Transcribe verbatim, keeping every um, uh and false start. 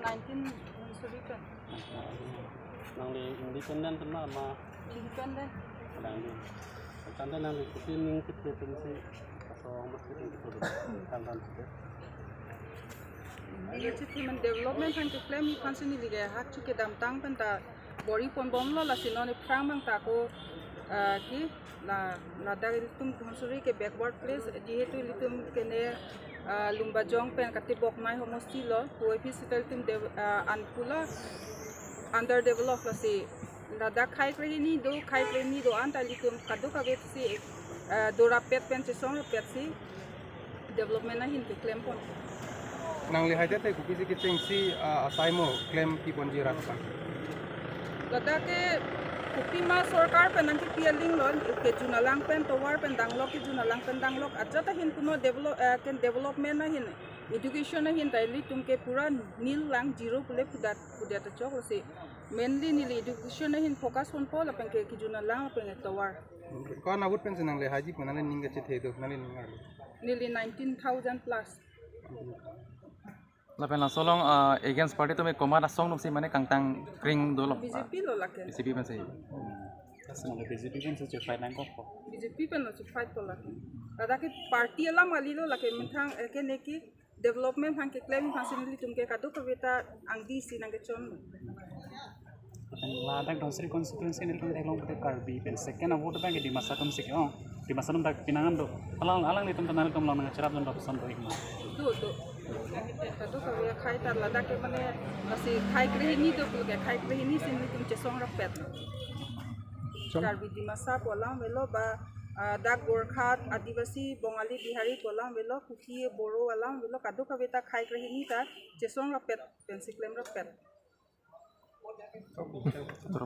Nineteen Dhansiri pen. Nangli independent ma ma? Independent. Nangli. Tangte nangli kopi ning kiti pensi asong mas kiti kiti. Tangte. Neli chithi men development aphan keklem aphansi neli ke hak chu kedamtang pen ta bor-i ponbomlo, lasi non aphrang abang ta ako, ah, ke la, ladak ilitum Dhansiri ke backward place, jihetu ilitum kene, ah, Lumbajong pen Katiboknai homosti lo, pu aphi sita ilitum de, ah, anpulo underdeveloped, lasi ladak khei krehini do, khei krehini do-an ta ilitum kadokave si, ah, dorapet pen chesongrapet si development ahin keklem pon. Nangli hai te te kopisi kechengsi, ah, asai mo klem pi ponji rat aphan? Ladak ke kopima sorkar pen nangkepi aling lo, kejun alang pen tovar pen danglok, kejun alang pen danglok, ajat ahin kuno develop, eh, ken development ahin, education ahin ta ilitum ke pura nil lang, zero pule pudet pudet achok lo si. Mainly neli education ahin focus ponpo lapen ke kejun alang lapen ke tovar. Ko-an ahut pensi nangli haiji pu nangli ning kachethe do, nangli ning arlo? Neli nineteen thousand plus. Lapen laso along, ah, against party atum komat asong atum si mane kangtang kring dolo? B J P lo lake. B J P pensi. Laso along B J P pensi che fight nangkokpo. B J P penlo che fight po lake. Ladak ke party alam kali lo lake, methang, eh, kene ke development aphan keklem aphansi nelitum ke kadokave ta angdi si nangkechon. Ladak Dhansiri constituency nelitum theklong pute Karbi pen second avote abang ke Dimasa atum si ke-ong. Dimasa atum dak pinangan do. Alang, alanglitum ta nangtum along nangcherap dun dak pesan do ikma? Do, do. Kadokave khei ta ladak ke mane lasi khei krehini do pulo ke, khei krehini si nelitum chesongrapet. Chong- Karbi Dimasa pu alam avelo ba, ah, dak Gorkha, Adivasi, Bongali, Bihari pu alam avelo, Kuki, Boro alam avelo, kadokave ta khei krehini ta chesongrapet pensi klemrapet.